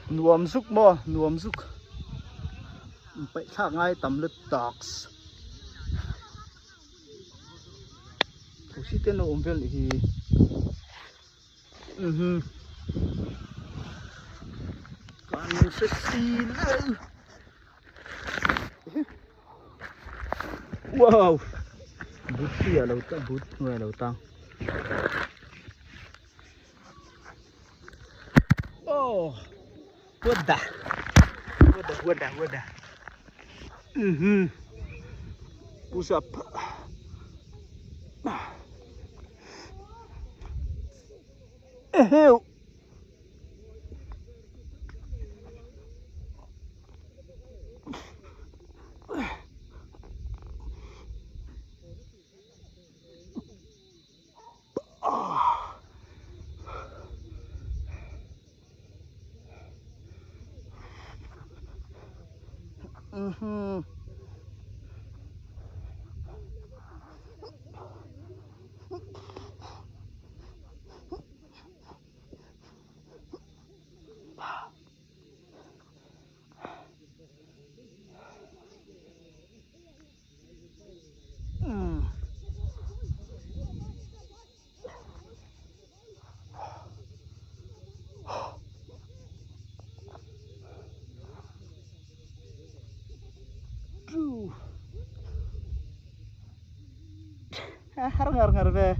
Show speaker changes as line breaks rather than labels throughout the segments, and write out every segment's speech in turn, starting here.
Nuam zuk maw nuam zuk paih thlak ngai tam lut taks Thosi te an lo awm vel nih hi mhm kan hre si lo wow but hi a lo tang but hnuai a lo tang oh what the what the what the what the mhm push up Eheu. Mhm. Har ngar ngar ve.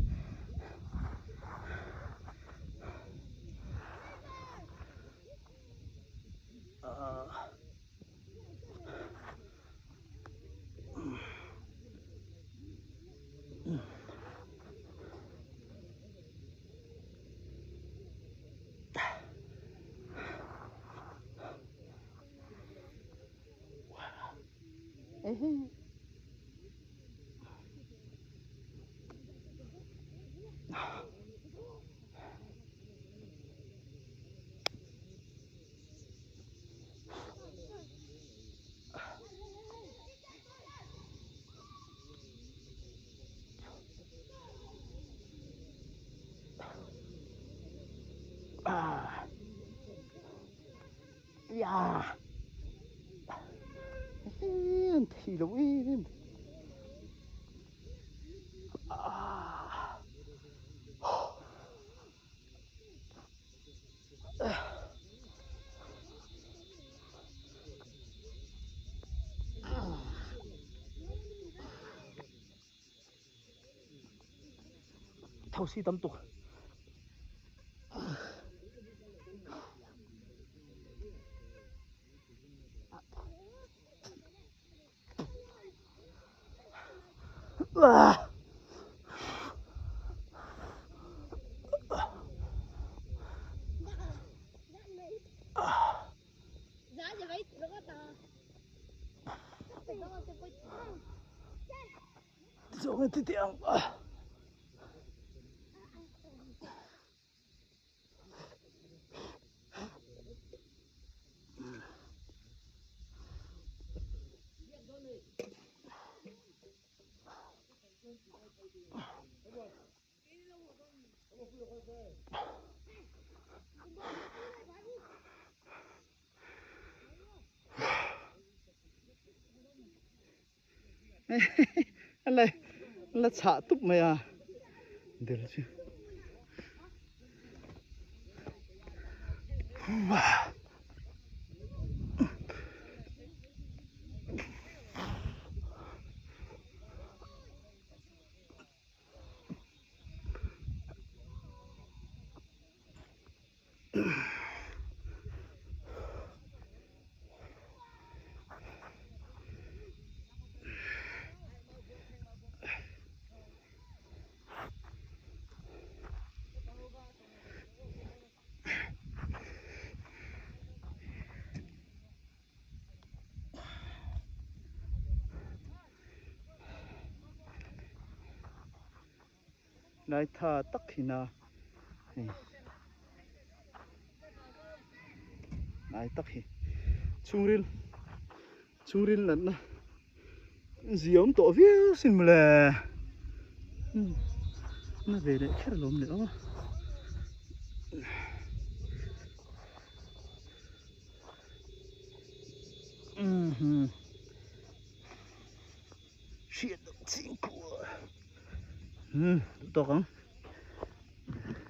Yeah. Thi lo em em. Thosi tam tuk. Zawng e titi ang. A la chhah tup mai a dil chu. Lai tha tak hin a hei lai tak hi chhungril chhungril natna ziawm tawh viau sin mawle na ve leh kher alawm le aw. Umm hriat loh ching kual umm duh tawk ang.